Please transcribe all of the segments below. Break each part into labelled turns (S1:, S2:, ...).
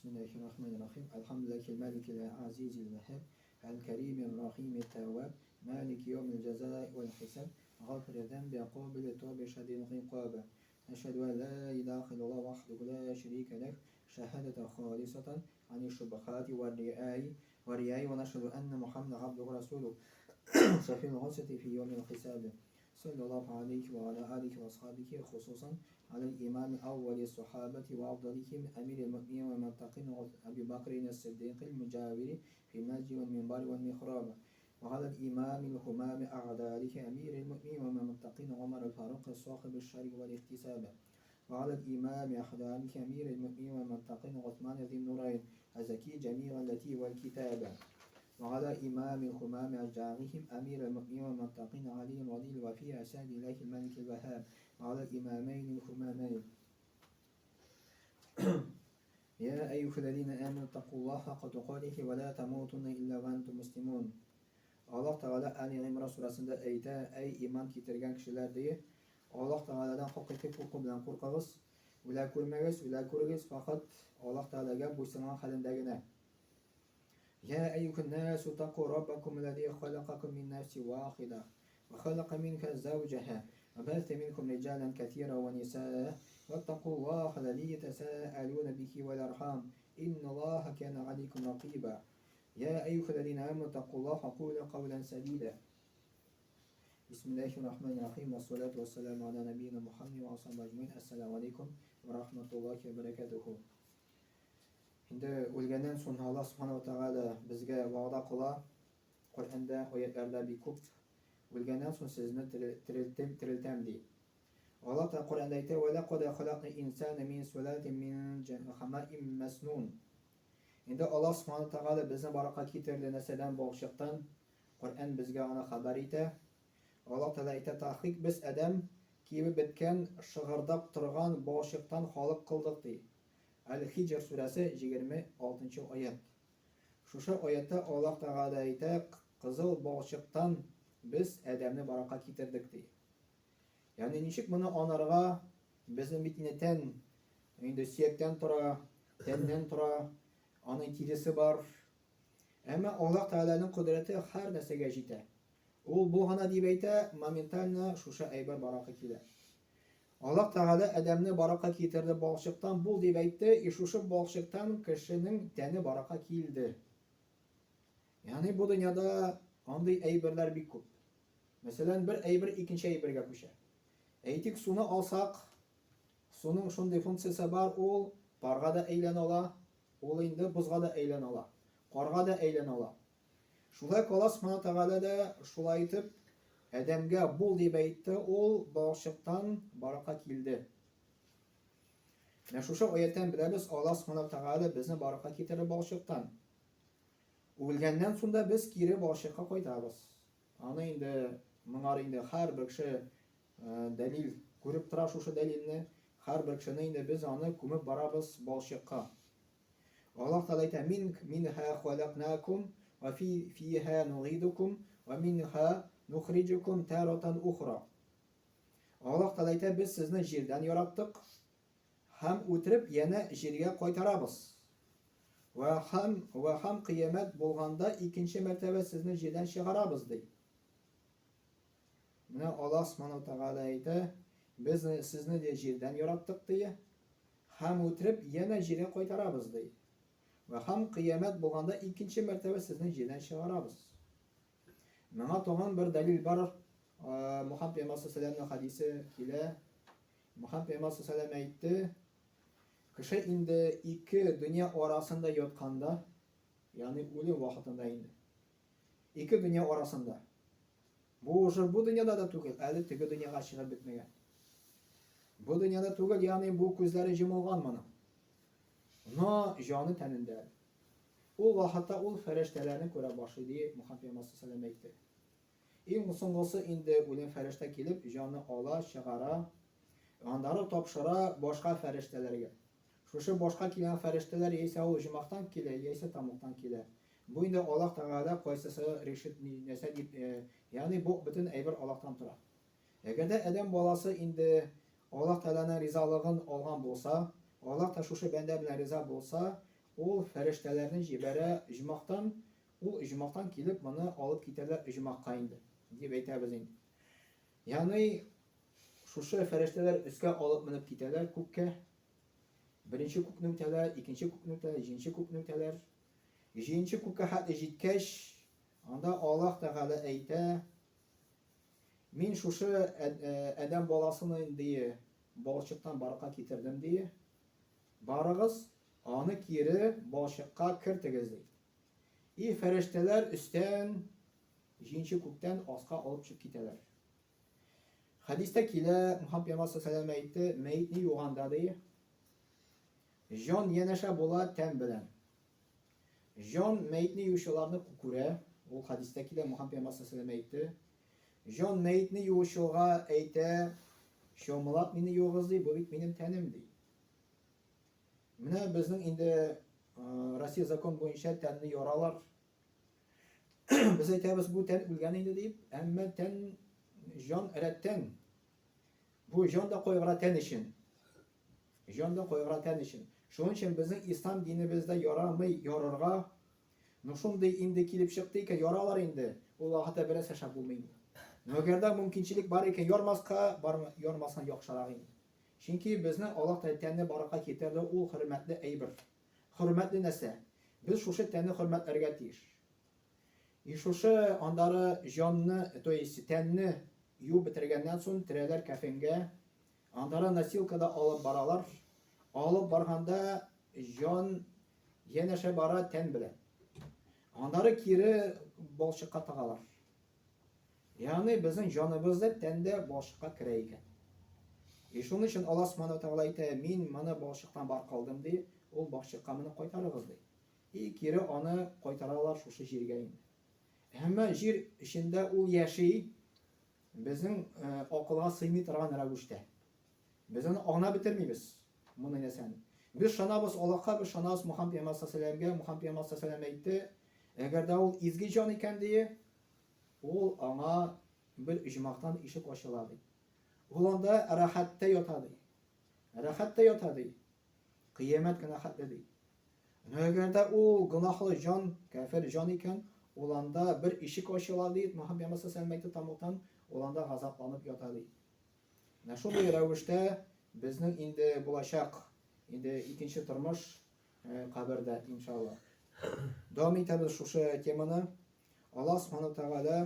S1: Бисмиллахир рахманир рахим. Әлхәмдүлиллахил маликил азизил ваһһаб, әл-кәримир рахимит тәвваб, малики яумил җәзаи вәл хисаб, гафирид зәнби, кабилит тауби, шәдидил гыйкаб. Әшһәдү ән ла илаһа иллаллаһ вахдәһу ла шәрикә ләһ, шәһадәтән халисатан ани шубһати вә риаи вә риаи вә нашһәдү әннә Мухаммәдән габдүһү вә расулүһ, шәфи'ул госәти фи яумил хисаб. Саллаллаһу алейһи вә аля алихи вә асхабихи, хусусан алял имами әүвәли сахабати вә афдалихим, әмирил мөэминин вә мөттәкыйн Әби Бәкрин әс-Сиддыйкил мөҗавири фил мәсҗид вәл минбари вәл михраб, вә алял имамил һумами әгъдалихи әмирил мөэминин вә мөттәкыйн Гомәр әл-Фарук сахибиш шәргы вәл ихтисаб, вә алял имами әхдалихи әмирил мөэминин вә мөттәкыйн Госман зин-нурайн әз-Зәки җәмигъ-әлләти вәл-китаб. وعلى إمام الهمام أشجارهم أمير المؤمنين والمتقين علي الولي الوفي أسد الله الملك الوهاب وعلى الإمامين الهمامين. يا أيها الذين آمنوا اتقوا الله حق تقاته ولا تموتن إلا وأنتم مسلمون. Аллаһ Тәгалә Али Гыймран сүрәсендә әйтә, Әй иман китергән кешеләр, ди, Аллаһ Тәгаләдән хакыйкый курку белән куркыгыз, үлә күрмәгез, үлә күрегез, факат Аллаһ Тәгаләгә буйсынган хәлендә генә. يا أيها الناس اتقوا ربكم الذي خلقكم من نفس واحدة وخلق منها زوجها وبث منكم رجالا كثيرا ونساء واتقوا الله الذي تساءلون به والأرحام إن الله كان عليكم رقيبا يا أيها الذين آمنوا اتقوا الله وقولوا قولا سديدا بسم الله الرحمن الرحيم والصلاة والسلام على نبينا محمد وعلى أجمعين السلام عليكم ورحمة الله وبركاته. Инде үлгәннән соң Аллаһ Субхану ва Тәгалә безгә вәгъдә кыла, Коръәндә аятларда бик күп, үлгәннән соң сезне терелтем, терелтәм ди. Аллаһ та Коръәндә әйтә, "Ва лакад халакна инсана мин сулатин мин хамаим маснун". Инде Аллаһ Субхану Тәгалә безне баракка китерде нәрсәдән балчыктан. Коръән безгә аны хәбәр итә. Аллаһ Тәгалә әйтә, "Тахик без адәм кибеп беткән, шыгырдап торган балчыктан халык кылдык" ди. Әл-Хиҗр сүрәсе, 26 нчы аять. Шушы аятьтә Аллаһ Тәгалә әйтә, Кызыл балчыктан без Адәмне баракка китердек, ди. Ягъни ничек моны анарга, безнең бит инде тән, инде сөяктән тора, тәннән тора, аның тиресе бар. Әмма Аллаһ Тәгаләнең кодрәте һәр нәрсәгә җитә. Ул бу гына дип әйтә, моментально шушы әйбер баракка килә. Аллаһ Тәгалә Адәмне баракка китерде, балчыктан бул дип әйтте, и шушы балчыктан кешенең тәне баракка килде. Ягъни бу дөньяда андый әйберләр бик күп. Мәсәлән, бер әйбер икенче әйбергә күчә. Әйтик, суны алсак, суның шундый функциясе бар, ул парга да әйләнә ала, ул инде бозга да әйләнә ала, карга да әйләнә ала. Шулай кала Субхана Тәгалә дә шулай итеп Адәмгә бул дип әйтте, ул балчыктан баракка килде. Менә шушы аяттан беләбез, Аллаһ Субхана Тәгалә безне баракка китерде балчыктан. Үлгәннән соң да без кире балчыкка кайтабыз. Аны инде моңар инде һәрбер кеше э, дәлил күреп тора шушы дәлилне. Һәрбер кешене инде без аны күмеп барабыз балчыкка. Аллаһ Тәгалә әйтә, Мин минһа халакнакум ва фи фиһа нугидукум ва минһа нухриҗукум таратан ухра. Аллаһ Тәгалә әйтә, без сезне җирдән яраттык һәм үтереп янә җиргә кайтарабыз. Вә һәм вә һәм кыямәт булганда икенче мәртәбә сезне җирдән чыгарабыз, ди. Менә Аллаһ Субхану Тәгалә әйтә, без сезне дә җирдән яраттык, ди. Һәм үтереп, янә җиргә кайтарабыз, ди. Вә һәм кыямәт булганда икенче мәртәбә сезне җирдән чыгарабыз. Моңа тагын бер дәлил бар. Мухаммад пәйгамбәр саллаллаһу хадисе килә. Мухаммад пәйгамбәр саллаллаһу әйтте, кеше инде ике дөнья арасында ятканда, ягъни үлем вакытында инде. Ике дөнья арасында. Бу уже бу дөньяда да түгел, әле теге дөньяга чыгып бетмәгән. Бу дөньяда түгел, ягъни бу күзләре җомылган моның. Но җаны тәнендә. Ул вакытта ул фәрештәләрне күрә башлый, ди Мухаммад пәйгамбәр саллаллаһу әйтте. Иң соңгысы инде үлем фәрештә килеп җаны ала, чыгара, аннары тапшыра башка фәрештәләргә. Шушы башка килгән фәрештәләр яисә ул оҗмахтан килә, яисә тәмугтан килә. Бу инде Аллаһ Тәгалә кайсысы решит нәрсә дип, ягъни бу бөтен әйбер Аллаһтан тора. Әгәр дә адәм баласы инде Аллаһ Тәгаләнең ризалыгын алган булса, Аллаһ та шушы бәндә белән риза булса, ул фәрештәләрне җибәрә оҗмахтан, ул оҗмахтан килеп моны алып китәләр оҗмахка инде, дип әйтәбез инде. Ягъни шушы фәрештәләр өскә алып менеп китәләр күккә. Беренче күкне үтәләр, икенче күкне үтәләр, җиденче күкне үтәләр. Җиденче күккә хәтле җиткәч, анда Аллаһ Тәгалә әйтә, Мин шушы адәм баласын инде балчыктан барлыкка китердем, ди. Барыгыз, аны кире балчыкка кертегез, ди. И фәрештәләр өстән, җиденче күктән аска алып төшеп китәләр. Хәдистә килә, Мухаммад пәйгамбәр саллаллаһу алейһи әйтте, мәетне юганда, ди, җан янәшә була тән белән. Җан мәетне юучыларны күрә, ул хәдистә килә, Мухаммад пәйгамбәр саллаллаһу алейһи әйтте. Җан мәетне юучылга әйтә, чамалап мине юыгыз, ди, бу бит минем тәнем, ди. Менә безнең инде Россия закон буенча тәнне яралар. Без әйтәбез, бу тән үлгән инде дип, әмма тән җан рәттән. Бу җан да кайгыра тән өчен. Җан да кайгыра тән өчен. Шуның өчен безнең ислам динебездә ярамый ярырга. Ну шундый инде килеп чыкты икән, яралар инде. Ул вакытта бераз яшәп булмый инде. Но әгәр дә мөмкинчелек бар икән, ярмаска, бар, ярмасаң яхшырак инде. Чөнки безне Аллаһ Тәгалә тәнне барлыкка китерде, ул хөрмәтле әйбер. Хөрмәтле нәрсә. Без шушы тәнне хөрмәтләргә тиеш. И шушы андары җанны, то есть тәнне юып бетергәннән соң терәләр кәфенгә, андары носилкада алып баралар. Алып барганда җан янәшә бара тән белән. Андары кире балчыкка тыгалар. Ягъни безнең җаныбыз да тән дә балчыкка керә икән. И шуның өчен Аллаһ Субхану Тәгалә әйтә, мин моны балчыктан бар кылдым ди, ул балчыкка моны кайтарыгыз ди. И кире аны кайтаралар шушы җиргә инде. Әмма җир эчендә ул яши, безнең э, акылга сыймый торган рәвештә. Без аны аңлап бетермибез, моны нәрсәне. Без шанабыз Аллаһка, без шанабыз Мухаммад пәйгамбәр саллаллаһу алейһи Мухаммад пәйгамбәр саллаллаһу алейһи әйтте, әгәр дә ул изге җан икән ди, Ул аңа бер оҗмахтан ишек ачыла, ди. Ул анда рәхәттә ята, ди. Рәхәттә ята, ди. Кыямәт кенә хәтле, ди. Но әгәр дә ул гөнаһлы җан, кәфер җан икән, ул анда бер ишек ачыла, ди, Мөхәммәд пәйгамбәр саллаллаһу алейһи тамуктан, ул анда газапланып ята, ди. Менә шундый рәвештә безнең инде булачак инде икенче тормыш э, кабердә, иншалла. Дәвам итәбез шушы теманы. Аллаһ Субхану Тәгалә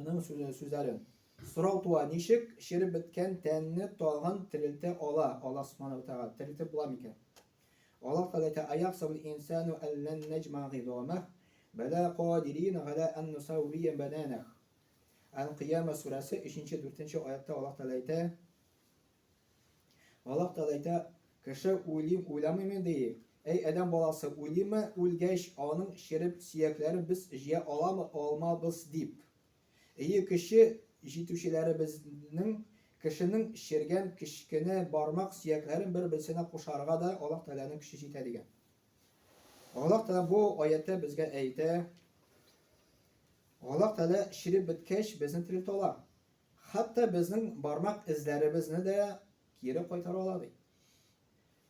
S1: аның сүзләрен. Сорау туа, ничек череп беткән тәнне тагын терелтә ала Аллаһ Субхану Тәгалә? Терелтеп була микән? Аллаһ Тәгалә әйтә, Аяхсабул инсану аллан наҗма гыйзамах, бәла кадирин галя ан нусаввия бананах. Әл-Кыяма сүрәсе 3-4 аятта Аллаһ Тәгалә әйтә, Аллаһ Тәгалә әйтә, кеше уйлыйм, уйламыймы ди. Әй адәм баласы, уйлыймы, үлгәч аның череп сөякләрен без җыя аламы, алмабыз дип. Әйе, көче җитүчеләребезнең кешенең чергән кечкенә бармак сөякләрен бер-берсенә кушарга да Аллаһ Тәгаләнең көче җитә дигән. Аллаһ Тәгалә бу аятьтә безгә әйтә, Аллаһ Тәгалә череп беткәч безне терелтә ала. Хәтта безнең бармак эзләребезне дә кире кайтара ала, ди.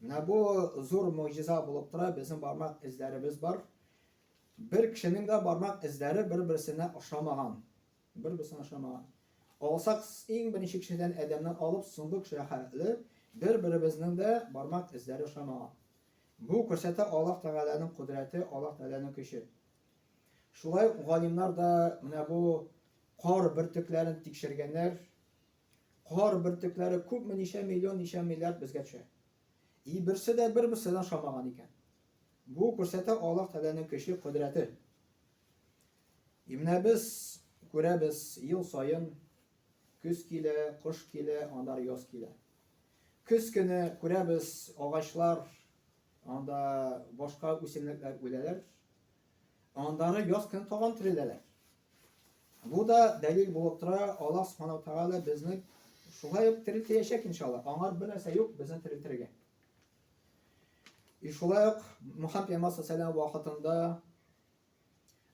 S1: Менә бу зур могҗиза булып тора, безнең бармак эзләребез бар. Бер кешенең дә бармак эзләре бер-берсенә ошамаган. Бер-берсенә ошамаган. Алсак, иң беренче кешедән Адәмнән алып соңгы кешегә хәтле бер-беребезнең дә бармак эзләре ошамаган. Бу күрсәтә Аллаһ Тәгаләнең кодрәте, Аллаһ Тәгаләнең көче. Шулай ук галимнар да менә бу кар бөртекләрен тикшергәннәр. Кар бөртекләре күпме ничә миллион, ничә миллиард безгә төшә. И берсе дә бер-берсенә ошамаган икән. Бу күрсәтә Аллаһ Тәгаләнең көче, кодрәте. И менә без күрәбез ел саен көз килә, кыш килә, аннары яз килә. Көз көне күрәбез агачлар, анда башка үсемлекләр үләләр. Аннары яз көне тагын тереләләр. Бу да дәлил булып тора, Аллаһ Субхану Тәгалә безне шулай ук терелтәячәк иншалла. Аңар бер нәрсә юк безне терелтергә. И шулай ук Мухаммад пәйгамбәр саллаллаху вакытында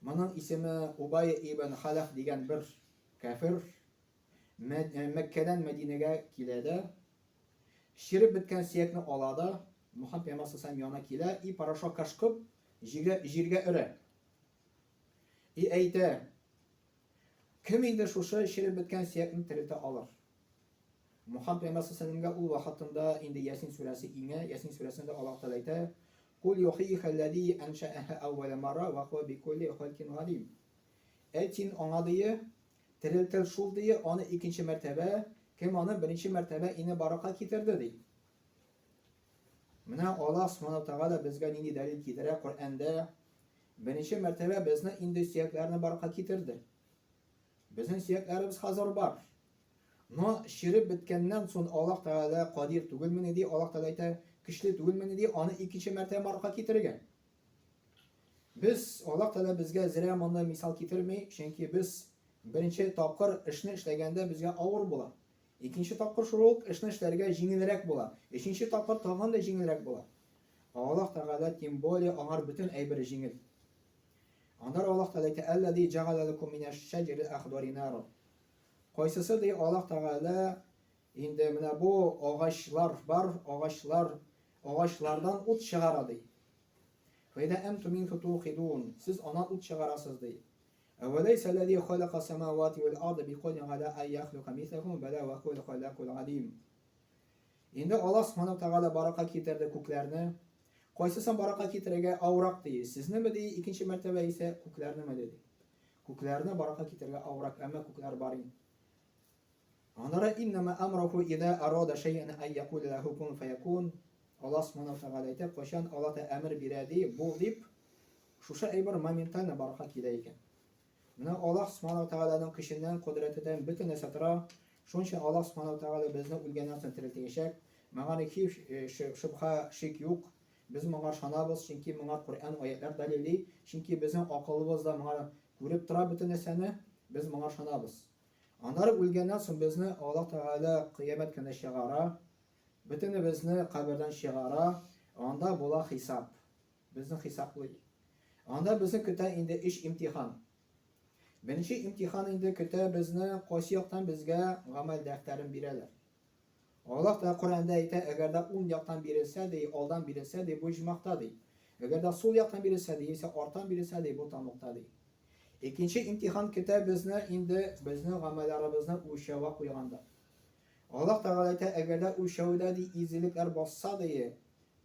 S1: моның исеме Убай ибн Халаф дигән бер кәфир Мәккәдән Мәдинәгә килә дә, череп беткән сөякне ала да, Мухаммад пәйгамбәр саллаллаху янына килә и порошокка шкып җиргә, җиргә өрә. И әйтә, кем инде шушы череп беткән сөякне терелтә алыр? Мухаммад пәйгамбәр саллаллаху ул вакытында инде Ясин сүрәсе иңә, Ясин сүрәсендә Аллаһ Тәгалә әйтә, Кул юхиха аллази аншааха әүвәлә марра ва хуа бикулли халкин галим. Әйт син аңа дие, терелтел шул дие, аны икенче мәртәбә, кем аны беренче мәртәбә ине баракка китерде ди. Менә Аллаһ Субхану Тәгалә безгә нинди дәлил китерә Коръәндә. Беренче мәртәбә безне инде сөякләрне баракка китерде. Безнең сөякләребез хәзер бар. Но череп беткәннән соң Аллаһ Тәгалә кадир түгелмени ди, Аллаһ Тәгалә әйтә, көчле түгелмени ди, аны икенче мәртәбә барлыкка китерергә. Без, Аллаһ Тәгалә безгә зря моны мисал китерми, чөнки без беренче тапкыр эшне эшләгәндә безгә авыр була. Икенче тапкыр шул ук эшне эшләргә җиңелрәк була. Өченче тапкыр тагын да җиңелрәк була. Аллаһ Тәгалә тем более аңар бөтен әйбер җиңел. Аннары Аллаһ Тәгалә әйтә, Әлләзи җәгалә ләкум минәш шәҗәрил әхдори нара. Кайсысы, ди, Аллаһ Тәгалә, инде менә бу агачлар бар, агачлар, агачлардан ут чыгара, ди. Фәйдә әнтум минху туқидун, сез аннан ут чыгарасыз, ди. Әвәләйсә ләзи халака самавати вәл арды бикадирин галя ай яхлука мисләхум бәлә вә хуәл халлакул алим. Инде Аллаһ Субхану Тәгалә барака китерде күкләрне. Кайсысын барака китерергә авырак ди? Сезнеме ди, икенче мәртәбә исә күкләрнеме ди. Күкләрне барака китерергә авырак, әмма күкләр бар инде. Аннары иннәмә амруху иза арада шәйән ай якула ләһу кун фаякун. Аллаһ Субхану Тәгалә әйтә, кайчан Аллаһ та әмер бирә ди, бул дип, шушы әйбер моментально барака килә икән. Менә Аллаһ Субхану Тәгаләнең көченнән, кодрәтеннән бөтен нәрсә тора. Шуның өчен Аллаһ Субхану Тәгалә безне үлгәннән соң терелтәчәк. Моңа һич шөбһә, шик юк. Без моңа ышанабыз, чөнки моңа Коръән аятлар дәлилли, чөнки безнең акылыбыз да моңа күреп тора бөтен нәрсәне, без моңа ышанабыз. Аннары үлгәннән соң безне Аллаһ Тәгалә кыямәт көне чыгара, бөтенебезне кабердән чыгара, анда була хисап. Безне хисаплый. Анда безне көтә инде өч имтихан. Беренче имтихан инде көтә безне, кайсы яктан безгә гамәл дәфтәрен бирәләр. Аллаһ та Коръәндә әйтә, әгәр дә уң яктан бирелсә, ди, алдан бирелсә, ди, бу оҗмахта, ди. Әгәр дә сул яктан бирелсә, ди, яисә арттан бирелсә, ди, бу тамукта, ди. Икенче имтихан көтә безне инде безнең гамәлләребезне үлчәүгә куйганда. Аллаһ Тәгалә әйтә, әгәр дә үлчәүдә, ди, изгелекләр басса, ди,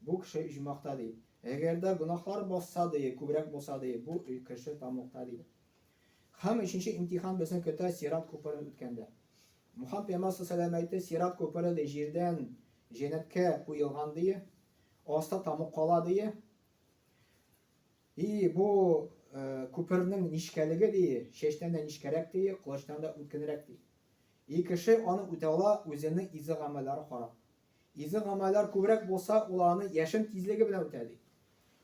S1: бу кеше оҗмахта, ди. Әгәр дә гөнаһлар басса, ди, күбрәк булса, ди, бу кеше тамукта, ди. Һәм өченче имтихан безне көтә Сират күперен үткәндә. Мухаммад пәйгамбәр саллаллаху әйтте, Сират күпере ди җирдән җәннәткә куелган ди, аста тамук кала ди. И бу э, күпернең нечкәлеге ди, чәчтән дә нечкәрәк ди, кылычтан да үткенрәк ди. И кеше аны үтә ала үзенең изге гамәлләре карап. Изге гамәлләр күбрәк булса, ул аны яшен тизлеге белән үтә ди.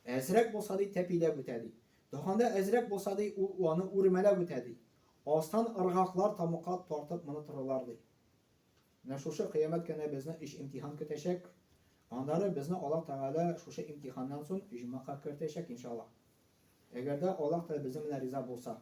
S1: Әзрәк булса ди, тәпиләп үтә ди. Тагын да әзрәк булса ди, ул аны үрмәләп үтә ди. Астан ыргаклар тамыкка тартып моны торырлар ди. Менә шушы кыямәт көне безне өч имтихан көтәчәк. Аннары безне Аллаһ Тәгалә шушы имтиханнан соң оҗмахка кертәчәк, иншаллаһ. Әгәр дә Аллаһ Тәгалә безнең белән риза булса.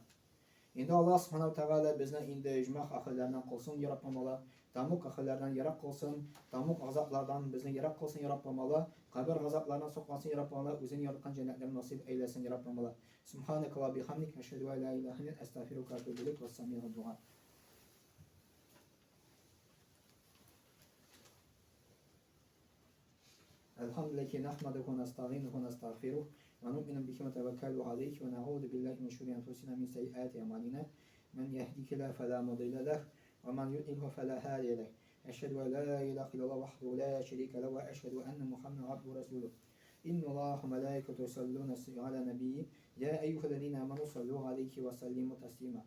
S1: Инде Аллаһ Субханаһу Тәгалә безне инде оҗмах әһелләреннән кылсын, я Раббым Алла. Тамук әһелләреннән ерак кылсын, тамук газаплардан безне ерак кылсын, я Раббым Алла. Кабер газапларыннан сакласын, я Раббым Алла. Үзең яраткан җәннәтләрен насыйп әйләсен, я Раббым Алла. Субханaka ва бихамдик, әшһәдү ә ла илаһа илля антә, әстәгъфирука ва атубу иләйк, вассамигъ дуа. الحمد لله نحمده ونستعينه ونستغفره ونؤمن به ونتوكل عليه ونعوذ بالله من شرور أنفسنا من سيئات أعمالنا من يهديك الله فلا مضل له ومن يضلله فلا هادي له أشهد أن لا إله إلا الله وحده لا شريك له وأشهد أن محمدا عبده ورسوله إن الله وملائكته يصلون على النبي يا أيها الذين آمنوا صلوا عليه وسلموا تسليما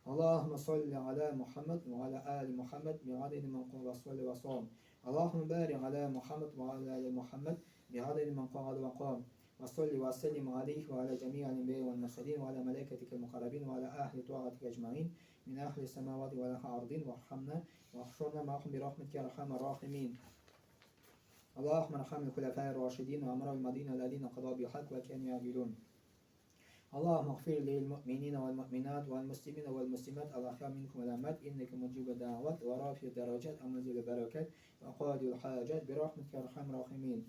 S1: اللهم صل على محمد وعلى آل محمد بعدد من قال وصلى وصام اللهم بارك على محمد وعلى آل محمد بعدد من قعد وقام وصل وسلم عليه وعلى جميع الأنبياء والمرسلين وعلى ملائكتك المقربين وعلى أهل طاعتك أجمعين من أهل السماوات والأرضين وارحمنا واحشرنا معهم برحمتك يا أرحم الراحمين اللهم ارحم الخلفاء الراشدين وأمراء المدينة الذين قضوا بالحق وكانوا يعدلون اللهم اغفر للمؤمنين والمؤمنات والمسلمين والمسلمات الأحياء منكم والأموات إنك مجيب الدعوات ورافع الدرجات ومنزل البركات وقاضي الحاجات برحمتك يا أرحم الراحمين.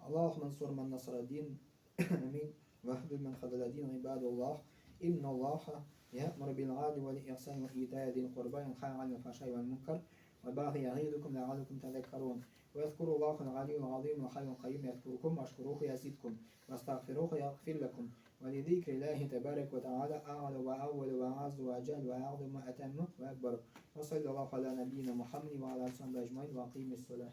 S1: Аллаһумма ансур ман насара дин. Амин. Вахдул ман хадала дин гибадуллах. Инналлаха يأمر بالعدل والإحسان وإيتاء ذي القربى وينهى عن الفحشاء والمنكر والبغي يعظكم لعلكم تذكرون واذكروا الله العلي العظيم الحي القيوم يذكركم واشكروه يزدكم واستغفروه يغفر لكم ولذكر الله تبارك وتعالى أعلى وأول وأعز وأجل وأعظم وأتم وأكبر وصلى الله على نبينا محمد وعلى آله وصحبه أجمعين وأقيم الصلاة.